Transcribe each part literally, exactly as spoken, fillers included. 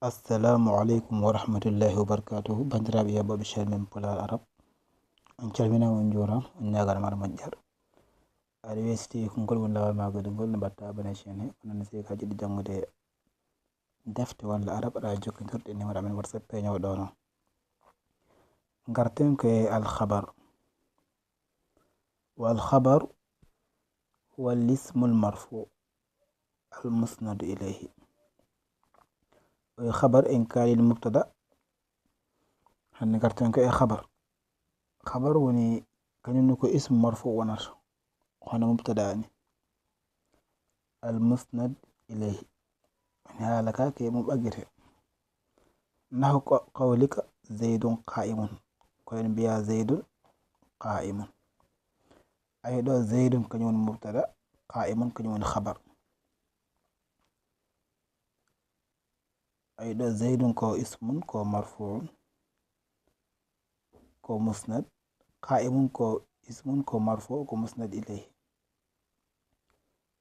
Assalamu aleykum wa rahmatullahi wa barakatuhu. Banndiraaɓe yeeɓooɓe chaîne men Pulaar Arab, on calminaama, on njuuraama, on ñaagaama moƴƴere. Aɗa weesiti konngol woni laawol maa goɗɗo ngol, no mbaɗta abonné chaîne he, onon si ka jiɗi janngude defte walla arab, aɗa jokkondirde e numéro amen WhatsApp peeñoowo ɗo noon. Ngarten ko e alkhabar. Wal khabar huwa al ismul marfu al musnadu ilayhi. O khabar en kaalii mubtada. Hannde ngarten ko e khabar. Khabar woni kañum ne ko ismu marfu wonata, hono mubtada ni. Al musnad ilayhi. Woni haala ka ke mo ɓaggete. Nahu qa-, qawlika Zaydun qa'imun. Ko en mbiya Zaydun qa'imun. Ayi ɗo Zaydun kañum woni mubtada, qa'imun kañum woni khabar. Ayi ɗo Zaydun ko ismun, ko marfu'un, ko musnad. Qa'imun ko ismun, ko marfu', ko musnad ilayhi.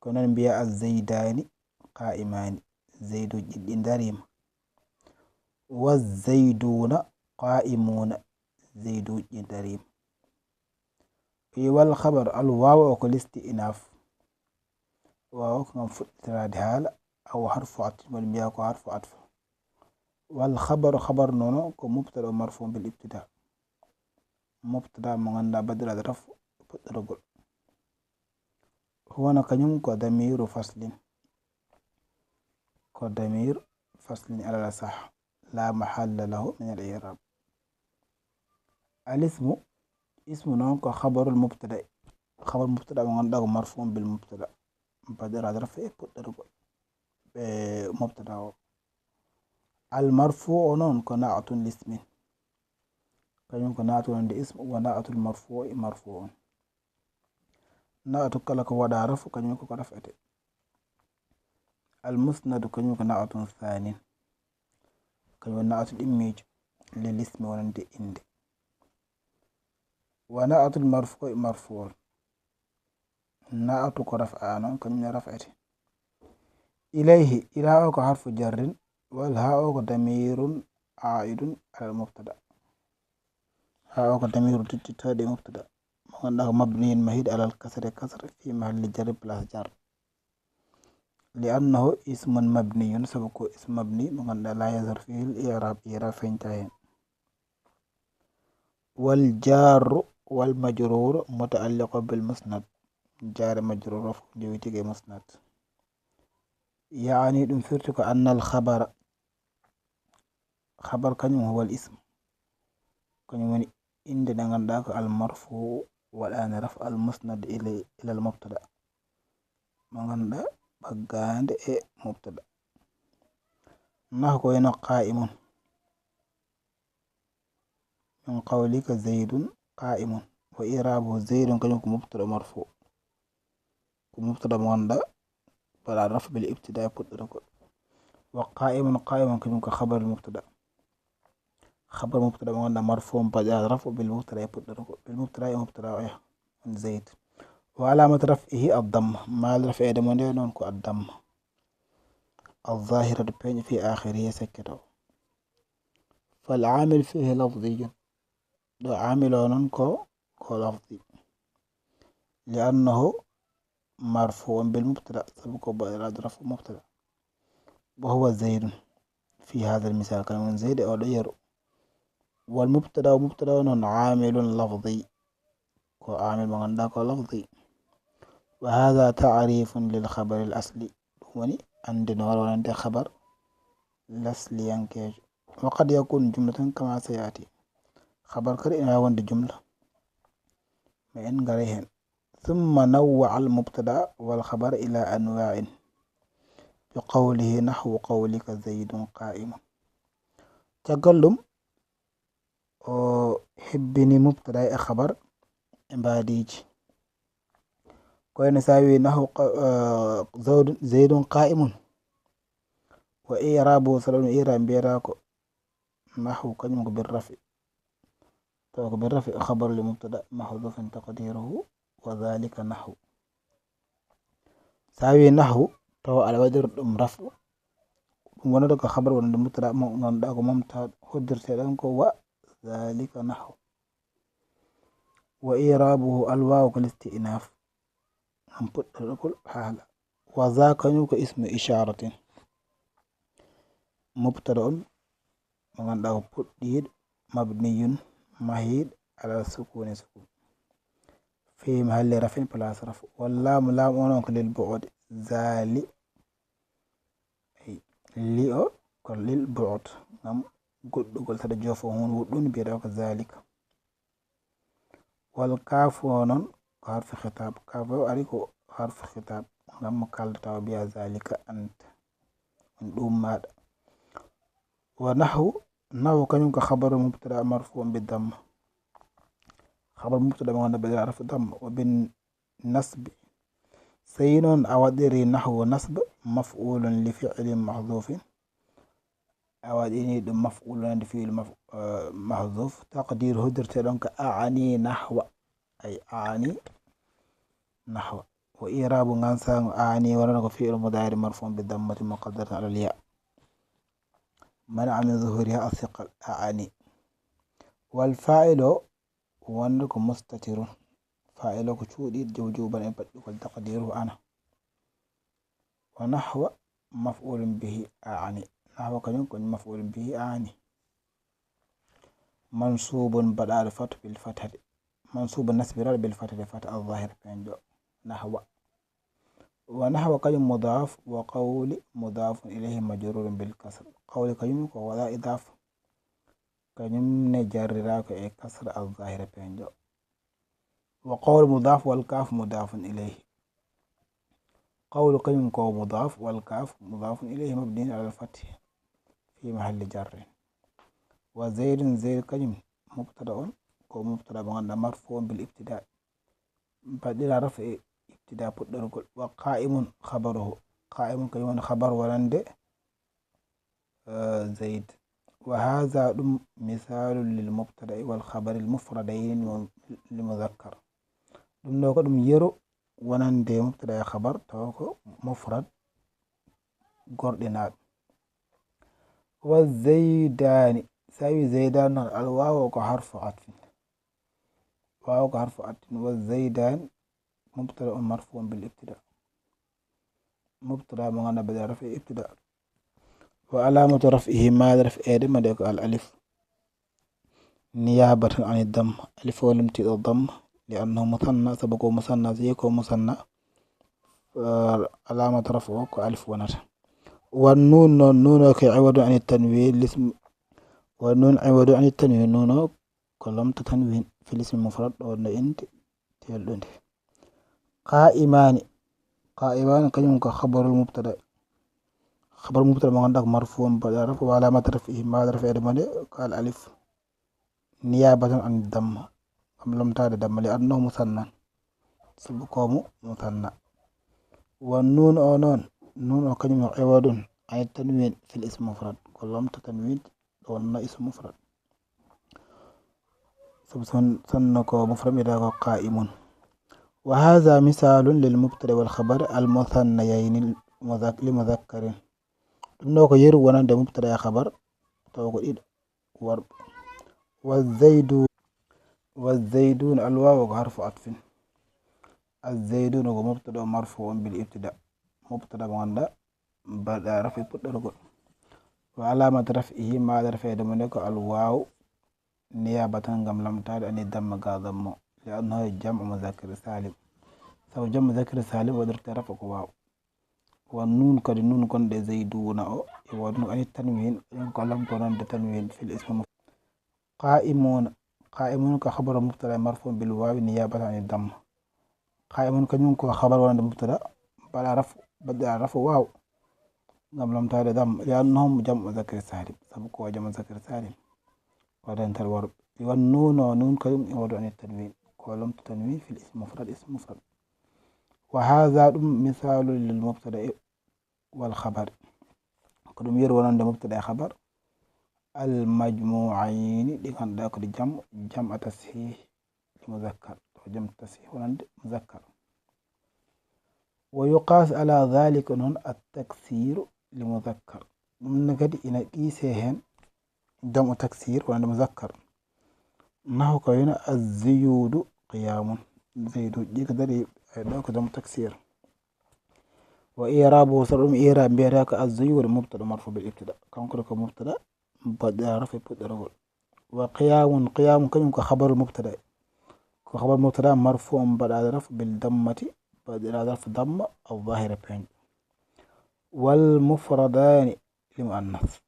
Ko noon mbiya az-Zaydani qa'imani, Zayduuji ɗi dariima. Wa Zayduna qa'imuna, Zayduuji ɗi dariima. Wi wal khabar, al waaw o ko listi'naaf. Waaw o ko ngam fuɗɗitiraade haala, aw harfu atf, walla mbiya ko harfu atf. Wal khabaru, khabar noon ko mubtada marfu bil ibtida. Mubtada mo ngannduɗaa baɗiraaɗo rafu e puɗɗorgol. Huwa kañum ko damiru faslin. Ko damir faslin alal asah. La mahalla lahu min al i'rab. Al ismu, ismu noon ko khabarul mubtada. Khabar mubtada mo ngannduɗaa ko marfu'un bil mubtada. Baɗiraaɗo rafu e puɗɗorgol. Ɓe mubtada o. Al marfu'u noon ko na'tun lismin. Kañum ko na'tu wonande ismu, wa na'tul marfu'i marfu'un. Na'tu kala ko waɗa rafu, kañum ko ko raf'ete. Al musnadu kañum ko na'tun thanin. Kañum woni na'tu ɗimmiijo lil ismi wonande innde. Wa na'tul marfu'i marfu'un. Na'tu ko raf'a noon, kañum ne raf'ete. Ilayhi, ila o ko harfu jarrin, wal ha o ko damirun a'idun alal mubtada. Ha o ko damiru tittittooɗo e mubtada. Mo ngannduɗaa ko mabniyun mahid alal kasri, kasra fi mahalli jarri, place jar. Li annahu ismun mabniyun, sabu ko ismu mabni, mo ngannduɗaa la yazhar fihi al i'rab, i'rab feeñta heen. Wal jarru wal majruru muta'alliqun bil musnad. Jar e majrur fof jowiti e musnad. Yaani ɗum firti ko annal khabara. Khabar kañum huwal ism. Kañum woni innde nde ngannduɗaa ko al marfu waɗaande raf al musnad ila, ilal mubtada. Mo ngannduɗaa ɓaggaande e mubtada. Nahu ko wayno qa'imun. Min qawlika Zaydun qa'imun. Wa i'rabuhu Zaydun kañum ko mubtada marfu. Ko mubtada mo ngannduɗaa baɗa raf bil ibtida e puɗɗorgol. Wa qa'imun, qa'imun kañum ko khabarul mubtada. Khabar mubtada mo ngannduɗaa marfu baɗa raf bil mubtada e puɗɗorgol. Bil mubtada e mubtada o ya. On Zayd. Wa alamat raf'ihi ad-damma. Maal raf'eede mo nde noon ko ad-damma. Az-zahiratu peeña fi akhirihi e sekketo. Fal amil fihi lafziyun. Ɗo amil o noon ko, ko lafzi. Li annahu marfu'un bil mubtada, sabu ko baɗiraaɗo rafu mubtada. Wa huwa Zaydun fi hadha al misal, kañum woni Zayd e oɗo yeru. Wal mubtada, o mubtada o noon amilun lafzi. Ko amil mo ngannduɗaa ko lafzi. Wa hadha ta'rifun lil khabaril asli. Ɗum woni anndinoore wonande khabar lasliyankeejo. Wa qad yakunu jumlatan kama sayati. Khabar kadi ina waawi wonde jumla. Ma en ngaray heen. Thumma nawwa'a al mubtada wal khabar ila anwa'in. Bi qawlihi nahwu qawlika Zaydun qa'imun. Caggal ɗum, o hebbini mubtada e khabar e mbaadiiji. Ko wayno sa wi nahwu qa-, eh, zawdun-, Zaydun qa'imun. Wa i'rabu, saɗa ɗum i'rab mbiyata ko nahwu, kañum ko bir rafi. Tawa ko bir rafi, khabar li mubtada mahdhufin taqdiruhu wa dhalika nahwu. Sa wi nahwu, tawa aɗa waɗira ɗum rafu, Ɗum wonata ko khabar wonande mubtada mo ngannduɗaa ko mubtada hoddirteɗon ko wa, zalika nahwu. Wa i'rabuhu, al wawu ko listi'naf, ngam puɗɗorgol haala. Wa za kañum ko ismu isharatin, mubtada on mo ngannduɗaa ko puɗɗiiɗo, mabniyun, mahiiɗo ala sukuni sukun, fi mahalli rafin, place rafu. Wal laamu, laamu on, on ko lil bu'di, zali, li o ko lil bu'd, ngam goɗɗugol saɗa jofo hun woɗɗuni, mbiyeɗo ko zalika. Wal kaafu o noon ko harfu khitab, kaafu o ari ko harfu khitab, ngam mo kaldata o mbiya zalika anta, on ɗum maɗa. Wa nahwu, nahwu kañum ko khabaru mubtada marfu'un bi damma, khabaru mubtada mo ngannduɗaa ɓe rafu damma, wa bin nasbi. So tawi noon a waɗiri nahwu nasb, maf'ulun li fi'lin mahdhufin, a waɗini ɗum maf'ulun li fi'lin maf-, eh, mahdhuf, taqdiru hoddirteɗon ko a'ani nahwa, ay a'ani nahwa. Wa i'rabu ngansango a'ani wonata ko fi'lu mudari marfu'un bi dammatin muqaddaratin alal ya, mana'a min zuhuriha athiqal, a'ani. Wal fa'ilu wonde ko mustatirun. Fa'ilo ko cuuɗiiɗo, wujuban e baɗɗugol, taqdiruhu ana. Wa nahwa maf'ulun bihi a'ani. Nahwa kañum ko maf'ulun bihi a'ani. Mansubun baɗaaɗo fatu bil fathati. Mansubun nasbiraaɗo bil fathati, fata al zahira peñɗo. Nahwa. Wa nahwa kañum mudaf, wa qawli mudafun ilayhi majrurun bil kasra. Qawli kañum ko waɗa idafa. Kañum ne jarriraaka e kasra al zahira peñɗo. Wa qawlu mudaf wal kaf mudafun ilayhi. Qawlu kañum ko mudaf wal kaf mudafun ilayhi mabniun ala al fathi fi mahalli jarrin. Wa zaydun, zayd kañum mubtada on, ko mubtada mo ngannduɗaa marfu'un bil ibtida, baɗɗiraa rafu e ibtida puɗɗorgol. Wa qa'imun khabaruhu. Qa'imun kañum woni khabar wonande eh, Zayd. Wa haza, ɗum, misalun lil mubtada'i wal khabari al mufradayni li mu-, li muzakkar. Ɗum ɗo ko ɗum yeru wonande mubtada e khabar tawa ko mufrad gorɗinaaɗo. Wa zaydani, so a wi zaydani noon, al wawu ko harfu atfin. Wawu ko harfu atfin. Wa zaydani mubtada on marfu'un bil ibtida. Mubtada mo ngannduɗaa ɓe rafi ibtida. Wa alamatu raf'ihi, maada raf'eede mo nde ko al alif. Niyabatan ani damma. Alif o limtiiɗo damma. Li annahu musanna, sabu ko musanna, so yehi ko musanna, eh, alamatu raf'u o ko alif wonata. Wa nun noon, nun o ko iwadun ani tanwin, lism-, wa nun iwadun ani tanwin, nun o ko lomta tanwin, fil ismi mufrad, ɗo no innde teelɗunde. Qa'imani. Qa'imani kañum ko khabarul mubtada. Khabarul mubtada mo ngannduɗaa ko marfu'un baɗa rafu, wa alamatu raf'ihi, maada raf'eede mo nde ko al alif. Niyabatan an damma. Ngam lomtaade damma, li annahu musanna. Sabu ko mo musanna. Wa nun o noon, nun o kañum o iwadun ani tanwin fil ismi mufrad. Ko lomta tanwin ɗo wonno ismu mufrad. Sabu son-, sonno ko mufrad, mbiyata ko qa'imun. Wa haza misalun lil mubtada wal khabar al muthannayayni mudhak-, li mudhakkarin. Ɗum ɗo ko yeru wonande mubtada e khabar, tawa ko ɗiɗo worɓe. Wa zaydu-, wa zaydun, al wawu ko harfu atfin. Az zaydun ko mubtada marfu'un bil ibtida. Mubtada mo ngannduɗaa baɗa rafu e puɗɗorgol. Wa alamatu raf'ihi, maada raf'eede mo nde ko al wawu, niyabatan ngam lomtaade ani damma ga dammo. Li annahu jam'u muzakkar salim. Sabu jam'u muzakkar salim waɗirta rafu ko wawu. Wa nun kadi, nun gonɗo e zayduna o, iwadun ani tanwin, ɗum ko lomtonande tanwin fil ismi muf-, qa'imuna. Qa'imuna ko khabaru mubtada marfu'un bil wawi niyabatan ani damma. Qa'imun kañum ko khabar wonande mubtada, baɗa rafu, baɗa rafu waw ngam lomtaade damma, li annahum jam'u muzakkar salim, sabu ko jam'u muzakkar salim, ko dental worɓe. Iwan nun o, nun kañum iwadu ani tanwin, ko lomta tanwin fil ismi mufrad, ismi mufrad. Wa haza, ɗum, misalu lil mubtada wal khabar. Ko ɗum yeru wonande mubtada e khabar. Al majmu'ayni, ɗi ngannduɗaa ko ɗi jam'u, jam'a tashih li muzakkar. Ko jam'u tashih wonande muzakkar. Wa yuqas ala dhalika, noon, at taksiru li muzakkar. Ɗum ne kadi ina qiise heen jam'u taksir wonande muzakkar. Nahu ko wayno azzuyudu qiyamun. Zuyuduuji ɗi ko dari, e ɗo ko jam'u taksir. Wa i'rabuhu, so ɗum i'rab mbiyata ko azzuyudu mubtada marfu bil ibtida. Kanko ko mubtada baɗɗo rafu e puɗɗorgol. Wa qiyamun, qiyamun kañum ko khabarul mubtada. Ko khabar mubtada marfu on baɗɗo rafu bil dammati, baɗɗo rafu damma al zahira peeñɗo. Wal mufradani li muannas.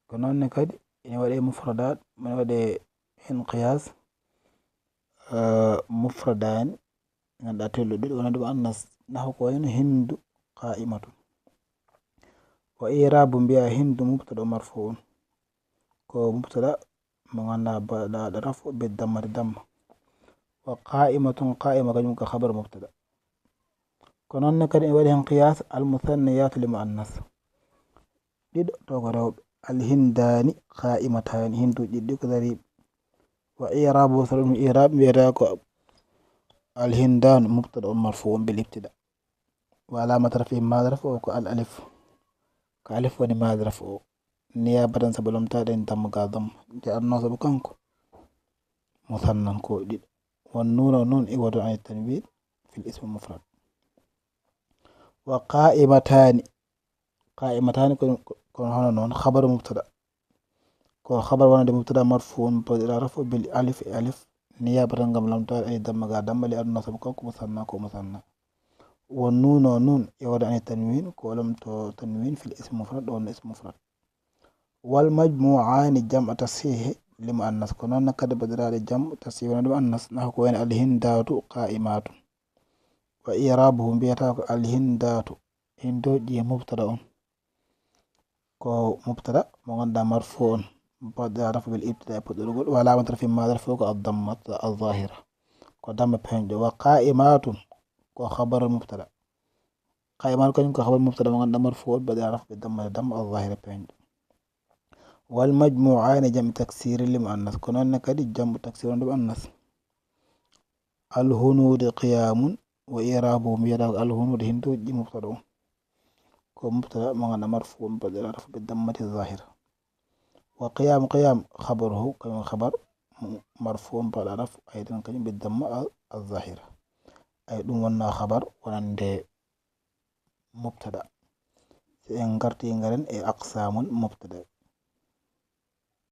Ko noon ne kadi ene waɗe mufradat, ene waɗe hen qiyas, eh, mufradani, ngannduɗaa telluɗe ɗiɗi wonande muannas, nahu ko wayno hindu qa'imatun. Wa i'rabu mbiya hindu mubtada marfu'un. Ko mubtada mo ngannduɗaa baɗɗo rafu be dammati damma. Wa qa'imatun, qa'ima kañum ko khabar mubtada. Ko noon ne kadi ene waɗi heen qiyas al musanniyatu li muannas. Ɗiɗo to ko rewɓe. Al hindani qa'imatani, hinduuji ɗiɗi ko dariiɓe. Wa i'rabu, so ɗum i'rab mbiyata ko al hindanu mubtada on marfu on bil ibtida. Wa alamata rafi, maada rafu o ko al alif. Ko alif woni maada rafu o. Niyabatan sabu lomtaade en damma ga damma. Nde annoo sabu kanko musannan ko ɗiɗo. Wan nuuna nun iwadu an tanwin fil ismi mufrad. Wa qa'imatani. Qa'imatani ko, ko hono noon khabaru mubtada. Ko khabar wonande mubtada marfu'un baɗɗo rafu bil alif e alif. Niyabatan ngam lomtaade ay damma ga damma li annoo sabu kanko musanna ko musanna. Wan nuuna nun iwadu an tanwin ko lomto tanwin fil ismi mufrad, ɗo wonno ismi mufrad. Wal majmu'ani jam'u tashihi li muannas. Ko noon ne kadi baɗɗo rafu jam'u tashihi wonande muannas. Nahu ko wayno al hindatu qa'imatun. Wa i'rabuhu mbiyata ko al hindatu. Hinduuji mubtada on. Ko mubtada mo ngannduɗaa marfu on baɗɗo rafu bil ibtida e puɗɗorgol. Wa alamata rafi, maada rafu o ko ad damma al zahira. Ko damma peeñɗo. Wa qa'imatun ko khabar mubtada. Qa'imatun kañum ko khabar mubtada mo ngannduɗaa marfu on baɗɗo rafu be damma, damma al zahira peeñɗo. Wal majmu'ani jam'u taksiri li muannas. Ko noon ne kadi jam'u taksir wonande muannas. Al hunudu qiyamun wa i'rabuhu mbiyata ko al hunudu hinduuji mubtada on. Ko mubtada mo ngannduɗaa marfu on baɗɗo rafu be dammati zahira. Wa qiyam, qiyam khabaruhu, kañum khabar marfu on baɗɗo rafu aydan kañum be damma al zahira. Ay ɗum wonno khabar wonande mubtada. So en ngarti ngaren e aqsamul mubtada,